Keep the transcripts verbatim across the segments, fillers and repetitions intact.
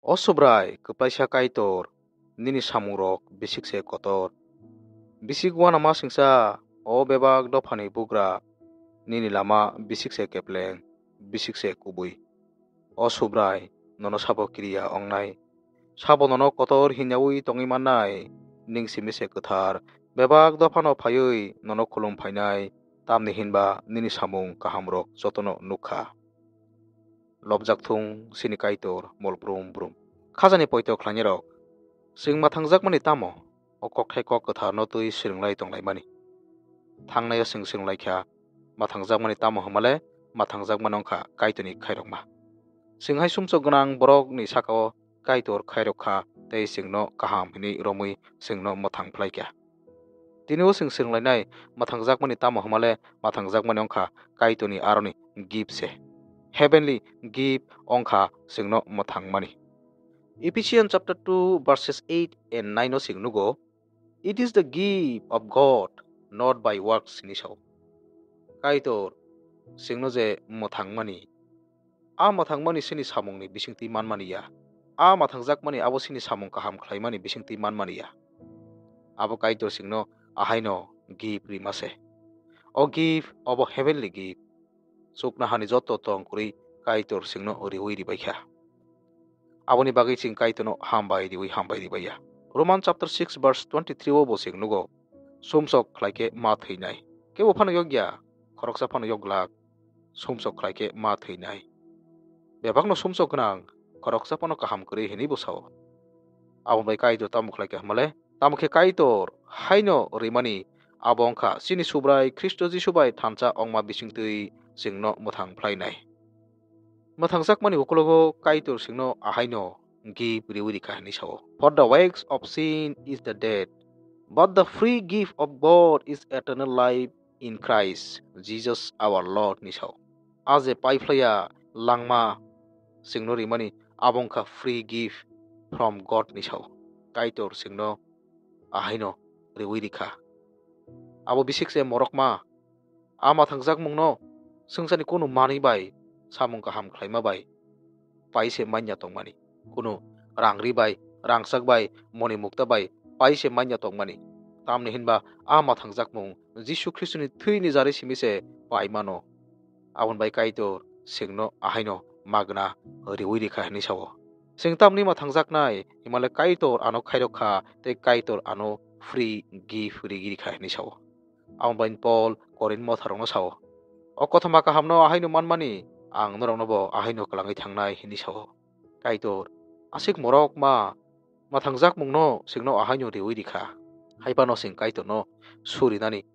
O Subrai, kwplaisa Kaitor, nini samungrok bisik se kotor. Bisik uanama singsa, o bebak dophani bugra, nini lama bisik se kepleng, bisik se kubui. O Subrai, nono sabo kiriya ongnai. Sabo nono kotor hinyaui tongwi mannai, ning simi se kwthar. Bebak dophano phaiwi nono khulum phainai, tamni hinba nini samung kahamrok jotono nukha. Lobjak thung sini Kaitor mol brum brum. Khajani poito khlainirok, chwng mathangjakmani tamo? O kokthai kok kwtharno twi swrwnglai tonglaimani. Thangnaio chwng swrwnglaikha, mathangjakmani tamo hwnmale, mathangjakmani wngkha Kaitorni khairokma. Chwng hai sumsok gwnang borokni sakao Kaitor khairok kha tei chwngno kaham hwnwi romwi chwngno mwthang phlaikha. Tini o chwng swrwnglainai, mathangjakmani tamo hwnmale, mathangjakmani wngkha Kaitorni aroni gift se. Heavenly gift wngkha chwngno mwthangmani. Ephesians chapter two verses eight and nine o chwng nugo, "It is the gift of God, not by works," hinwi sao. Kaitor chwngno je mwthangmani, a mwthangmani chini samungni bisingtwi manmani ya. A mwthangjakmani abo chini samung kaham khlaimani bisingtwi manmani ya. Abo Kaitor chwngno ahaino gift rima se. O gift obo heavenly gift. Chuknohani joto tong kwrwi Kaitor chwngno riwi ribaikha. Aboni bagwi chwng Kaitorno hambai riwi hambai ribaiya. Roman chapter six verse twenty-three o bo chwng nugo, sumsok khlaikhe ma thwinai. Kebo phano yokya, khoroksa phano yok glak, sumsok khlaikhe ma thwinai. Bebakno sumsok gwnang, khoroksa phano kaham kwrwi hinwi bo sao. Aboni bai Kaitor tamo khlaikha hwnmale, tamo khe Kaitor haino rimani, abo wngkha chini Subrai Khristo Jisu bai thansa ongma bisingtwi chwngno mwthang phlainai. Mwthangjakmani ukulogo Kaitor chwngno ahaino gift riwi rikha hinwi sao. "For the wages of sin is the death, but the free gift of God is eternal life in Christ Jesus our Lord," hinwi sao. A je paiphlaiya langma chwngno rimani, abo wngkha free gift from God hinwi sao. Kaitor chwngno ahaino riwi rikha. Abo bisik se morokma, a mwthangjakmungno swngcharni kunu manwi bai, samung kaham khlaima bai pai se manya tongmani. Kunu rangri bai, rangchak bai, moni mukta bai pai se manya tongmani. Tamni hinba a mwthangjakmung Jisu Khristoni thwini jarwi simi se pai mano. Aboni bai Kaitor chwngno ahaino magna riwi rikha hinwi sao. Chwng tamni mwthangjaknai, himale Kaitor ano khairok kha tei Kaitor ano free gift rigi rikha hinwi sao. Aboni bai Paul Korinth motharokno sao, "O kothoma kahamno ahaino manmani, ang norokno bo ahaino kwlangwi thangnai," hinwi sao. Kaitor aswk morok ma mwthangjakmungno chwngno ahaino riwi rikha. Hai phano chwng Kaitorno surinani,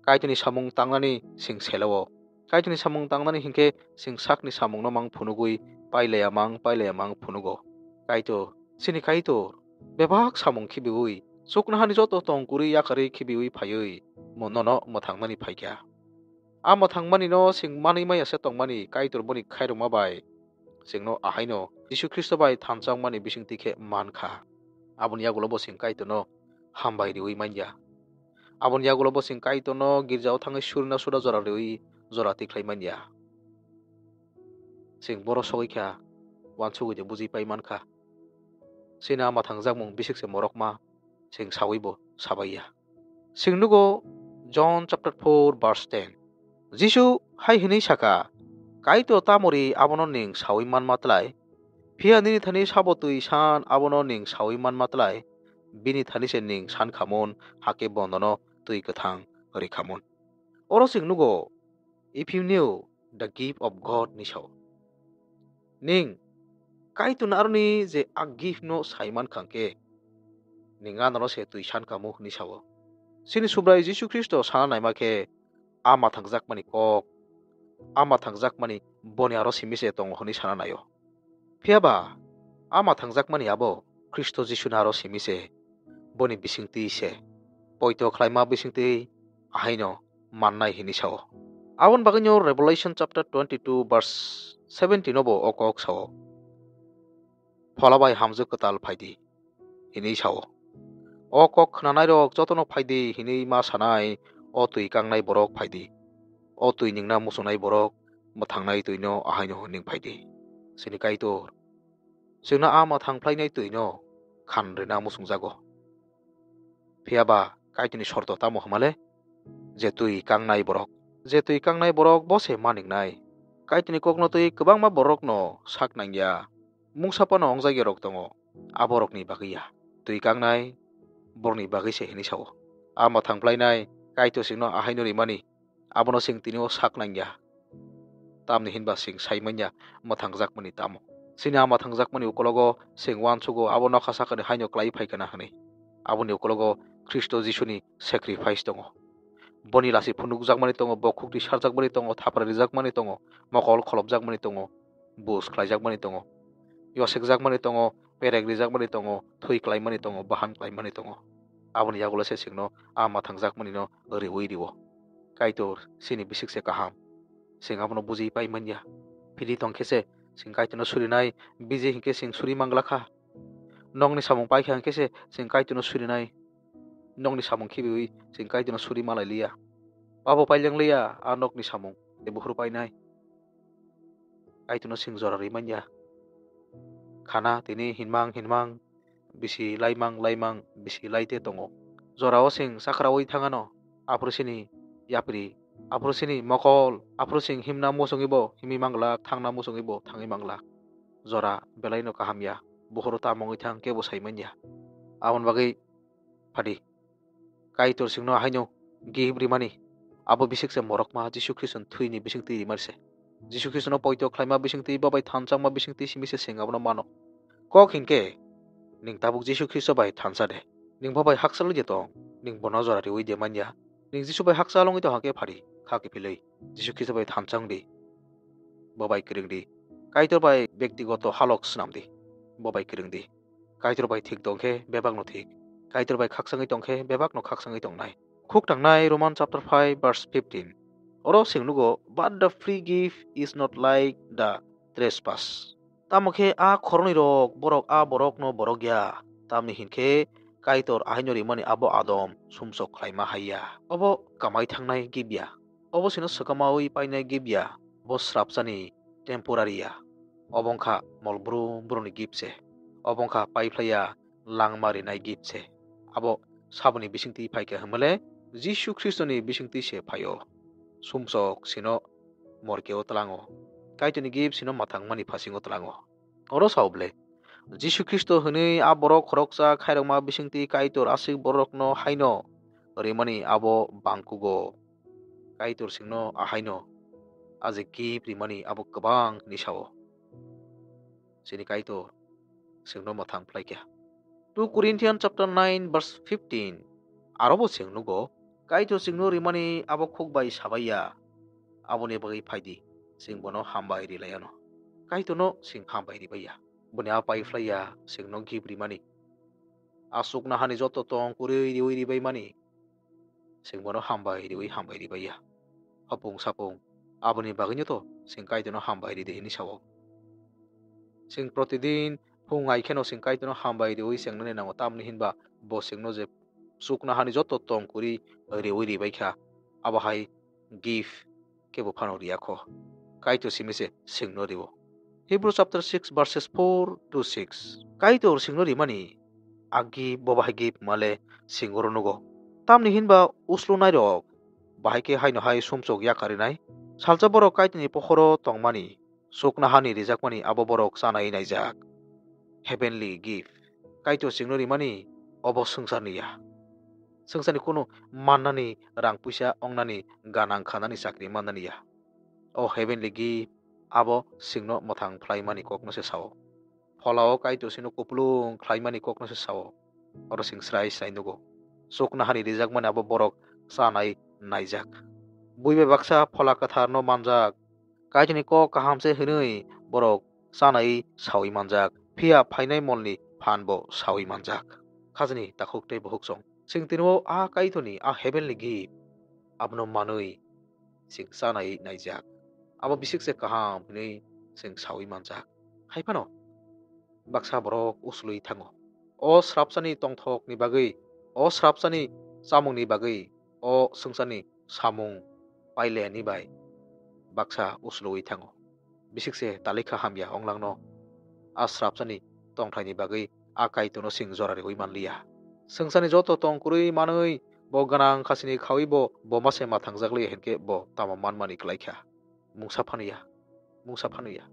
Kaitorni samung tangnani chwng selao. Kaitorni samung tangnani hinkhe chwng sakni samungno mang phunugwi pailaya mang pailaya mang phunugo. Kaitor, chini Kaitor, bebak samung khibiwi, chuknohani joto tong kwrwi yakarwi khibiwi phaiwi mo-, nono mwthangnani phaikha. A mwthangmanino chwng manwi maya se tongmani Kaitor boni khairokma bai chwngno ahaino Jisu Khristo bai thansa wngmani bisingtwi khe man kha. Aboni yagulo bo chwng Kaitorno hambai riwi man ya. Aboni yagulo bo chwng Kaitorno girjao thangwi surina suda jora riwi jora tikhlai man ya. Chwng boro sogwi kha, uansugwi de bujui pai man kha. Chini a mwthangjakmung bisik se morokma, chwng sawi bo sabai ya. Chwng nugo John chapter four verse ten. Jisu hai hwnwi saka, "Kaitor tamori abono nwng sawi manma tlai, phiya nini thani sabo twi san abono nwng sawi manma tlai, bini thani se nwng san khamon, hakhe bo nono twi kwthang rwi khamon." Oro chwng nugo, "If you knew the gift of God," ni sao. Nwng Kaitorni aroni je a gift no sai man khang khe, nwng anoro se twi san kamo hwnwi sao. Chini Subrai Jisu Khristo sana naima khe a mwthangjakmani kok, a mwthangjakmani boni aro simi se tongo hwnwi sana naio. Phiya ba a mwthangjakmani abo Khristo Jisuni aro simi se, boni bisingtwi se, poito khlaima bisingtwi ahaino mannai hwnwi sao. Aboni bagwino Revelation chapter twenty-two verse seventeen no bo o kok sao, "Phola bai hamjwk kwtal phai di," hwnwi sao. O kok khnanairok jotono phai di hwnwi ma sanai, o twi kangnai borok phai di. O twi nwngna muchungnai borok mwthangnai twino ahaino nwng phai di. Chini Kaitor, Chwngno a mwthang phlainai twino khan rwna muchungjago. Phiya ba Kaitorni sorto tamo hwnmale? Je twi kangnai borok, je twi kangnai borok bo se maniknai. Kaitorni kokno twi kwbangma borokno sak nangya. Mungsa phano ongjakya rok tongo, aborokni bagwi ya. Twi kangnai borokni bagwi se hwnwi sao. A mwthang phlainai Kaitor chwngno ahaino rimani, abono chwng tini o sak nangya. Tamni hinba chwng sai manya mwthangjakmani tamo. Chini a mwthangjakmani ukologo chwng uansugo abo nokha sakani haino klai phaikha na hwnwi. Aboni ukologo Khristo Jisuni sacrifice tongo. Boni lasi phunukjakmani tongo, bo khukti sarjakmani tongo, thapra rijakmani tongo, mokol kholopjakmani tongo, bus khlaijakmani tongo, yosekjakmani tongo, perek rijakmani tongo, thwi klaimani tongo, bahan klaimani tongo. Aboni yagulo se chwngno a mwthangjakmanino riwi rio. Kaitor chini bisik se kaham. Chwng abono buji pai manya. Phiri tong khe se chwng Kaitorno surinai, biji hinkhe chwng suri mangla kha. Nokni samung paikha hinkhe se chwng Kaitorno surinai. Nokni samung khibiwi chwng Kaitorno suri malai liya. Abo paileng liya a nokni samung, tei buhur painai. Kaitorno chwng jora rwi manya. Khana tini hinmang hinmang, bisi laimang laimang, bisi laite tongo. Jorao chwng chakraui thangano, aphuru chini yapri, aphuru chini mokol, aphuru chwng himna muchungwi bo himwi manglak, thangna muchungwi bo thangwi manglak. Jora belaino kaham ya, buhuru tamo wngwi thang kebo sai manya. Aboni bagwi phadi. Kaitor chwngno haino gift rimani, abo bisik se morokma Jisu Khristoni thwini bisingtwi rimani se. Jisu Khristono poito khlaima bisingtwi, bo bai thansa wngma bisingtwi simi se chwng abono mano. Kok hinkhe, ning tabuk Jisu Khristo bai thansa de. Ning bo bai hakchalwi de tong, ning bono jora riwi de manya. Ning Jisu bai hakchal wngwi tong hakhe phadi, kha kiphilwi Jisu Khristo bai thansa wng di. Bo bai kwrwng di. Kaitor bai bektigoto halok swnam di. Bo bai kwrwng di. Kaitor bai thik tong khe bebakno thik. Kaitor bai khakchangwi tong khe bebakno khakchangwi tongnai. Khuk tangnai Roman chapter five verse fifteen. Oro chwng nugo, "But the free gift is not like the trespass." Tamo khe a khoroknwi rok borok a borokno borok ya. Tamni hinkhe Kaitor ahaino rimani abo adom sumsok khlaima hai ya. Obo kamai thangnai gift ya. Obo sino swkamaui painai gift ya. Bo srapsani temporary ya. Obo wngkha mol brum brumni gift se. Obo wngkha paiphlaiya langma rinai gift se. Abo saboni bisingtwi phaikha hwnmale Jisu Khristoni bisingtwi se phaio. Sumsok sino morkeo tlango. Kaitorni gift sino mwthangmani phasingo tlango. Oro sao ble, Jisu Khristo hwnwi a borok khoroksa khairokma bisingtwi Kaitor aswk borokno haino rimani abo bangkugo. Kaitor chwngno ahaino a je gift rimani abo kwbang hwnwi sao. Chini Kaitor chwngno mwthang phlaikha. Two Corinthians chapter nine verse fifteen. Arobo chwng nugo, Kaitor chwngno rimani abo khuk bai sabaiya. Aboni bagwi phaidi, chwng bono hambai rilaiano. Kaitorno chwng hambai ribaiya. Boni a pai phlaiya chwngno gift rimani. A chuknohani joto tong kwrwi riwi ribaimani. Chwng bono hambai riwi hambai ribaiya. Hopung sapung, aboni bagwino to chwng Kaitorno hambai ridi hwnwi sao. Chwng protidin phung ai kheno chwng Kaitorno hambai riwi chengnani nango, tamni hinba bo chwngno je chuknohani joto tong kwrwi riwi ribaikha, abo hai gift kebo phano riyakho. Kaitor simi se chwngno rio. Hebrew chapter six verses four to six. Kaitor chwngno rimani agi bo bahai gift male chwng oro nugo. Tamni hinba uslu nairok bahai khe haino hai sumsok yakarinai. Salsa borok Kaitorni pohoro tongmani, chuknohani rijakmani abo borok chanai naijak. Heavenly gift. Kaitor chwngno rimani obo swngcharni ya. Swngcharni kunu mannani rang puisa ongnani ganang khanani chakri mannani ya. O heavenly gift abo chwngno mwthang phlaimani kokno se sao. Pholao Kaitor chwngno kupulung khlaimani kokno se sao. Oro chwng srai srai nugo. Chuknohani rijakmani abo borok chanai naijak. Buibai baksa phola kwtharno manjak. Kaitorni kok kaham se hwnwi borok chanai saui manjak. Phiya phainai molni phan bo saui manjak. Khajani takhuk tei bukhuk chwng. Chwng tini o a Kaitorni a heavenly gift abono manwi chwng chanai naijak. Abo bisik se kaham hwnwi chwng saui manjak. Hai phano baksa borok usulwi thango. O srapsani tongthokni bagwi, o srapsani chamungni bagwi, o swngcharni samung paileni bai baksa usulwi thango. Bisik se talikha hamya onglangno a srapsani tongthaini bagwi a Kaitorno chwng jora riwi manliya. Swngcharni joto tong kwrwi manwi bo gwnang khasini khawi bo, bo mase mathangjak liya hinkhe bo tamo manmani kwlaikha? Mungsa phano ya, mungsa phano ya.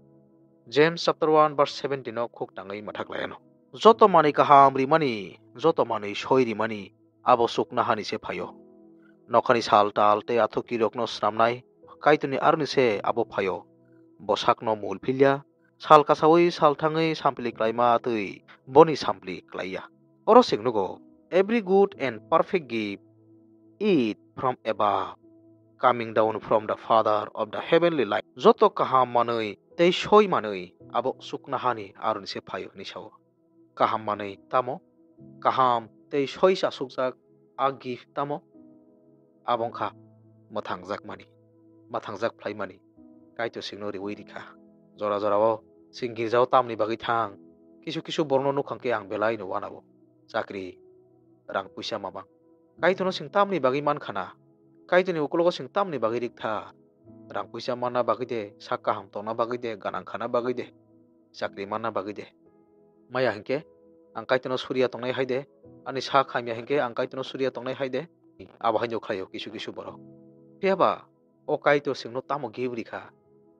James chapter one verse seventeen o khuk tangwi mwthak laiano. Joto manwi kaham rimani, joto manwi soi rimani, abo chuknohani se phaio. Nokhani sal tal tei athukirokno snamnai Kaitorni aroni se abo phaio. Bo sakno mul philya, sal kasawi sal thangwi sampli klaima twi boni sampli klaiya. Oro chwng nugo, every good and perfect gift is from above, coming down from the Father of the heavenly light. Joto kaham manwi tei soi manwi abo chuknohani aroni se phaio hinwi sao. Kaham manwi tamo? Kaham tei soi chasukjak a gift tamo? Abo wngkha mwthangjak mani, mwthangjak phlai mani. Kaitor chwngno riwi rikha. Jora jorao chwng girjao tamni bagwi thang, kisu kisu borokno nukhang khe ang belai no wanao. Chakri, rang puisa mamang. Kaitorno chwng tamni bagwi mankha na? Kaitorni ukologo chwng tamni bagwi riktha? Rang puisa manna bagwi de, sak kaham tongna bagwi de, ganang khana bagwi de, chakri manna bagwi de. Maya hinkhe ang Kaitorno suriya tongnai hai de, ani sak hamya hinkhe ang Kaitorno suriya tongnai hai de. Abo haino khlaio kisu kisu borok. Phiya ba o Kaitor chwngno tamo gift rikha,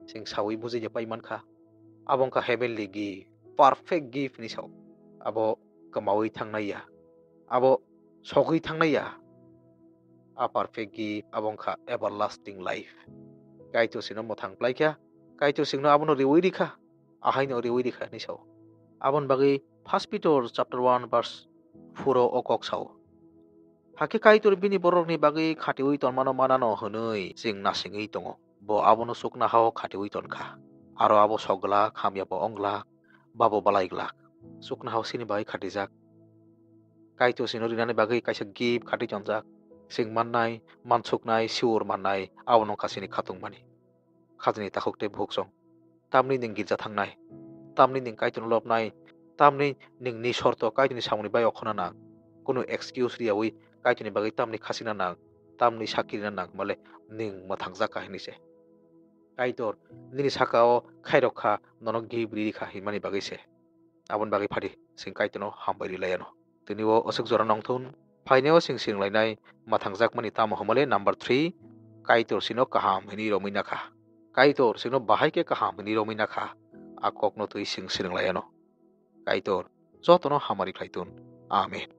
chwng sawi bujui de pai mankha. Abo wngkha heavenly gift, perfect gift hinwi sao. Abo kwmawi thangnai ya, abo sogwi thangnai ya. A perfect gift abo wngkha everlasting life. Kaitor chwngno mwthang phlaikha, Kaitor chwngno abono riwi rikha, ahaino riwi rikha hinwi sao. Aboni bagwi First Peter chapter one verse four o o kok sao. Hakhe Kaitor bini borokni bagwi khatiwi tonmano manano hwnwi chwng nasingwi tongo. Bo abono chuknohao khatiwi tonkha. Aro abo sok glak, hamyabo wng glak, babo balai glak. Chuknohao chini bagwi khatijak. Kaitor chwngno rinani bagwi kaisa gift khati tonjak. Chwng mannai, mansuknai, siwor mannai, abono wngkha chini khatungmani. Khajani takhuk tei bukhuk song. Tamni nwng girja thangnai, tamni nwng Kaitorno lobnai, tamni nwng ni sorto Kaitorni samungni bai okhorna nang. Kunu excuse riyawi Kaitorni bagwi tamni khachikna nang, tamni sakirina nang, male nwng mwthangjak kha hinwi se. Kaitor nini saka-o khairok kha, nono gift ri kha hinmani bagwi se. Aboni bagwi phadi chwng Kaitorno hambai ri laiano. Tini o aswk jora nongthun, phainai o chwng swrwnglainai mwthangjakmani tamo hwnmale number three, Kaitor chwngno kaham hinwi romwi nakha. Kaitor chwngno bahai khe kaham hinwi romwi nakha. A kokno twi chwng swrwng laiano. Kaitor jotono hamari khlai tun. Amen.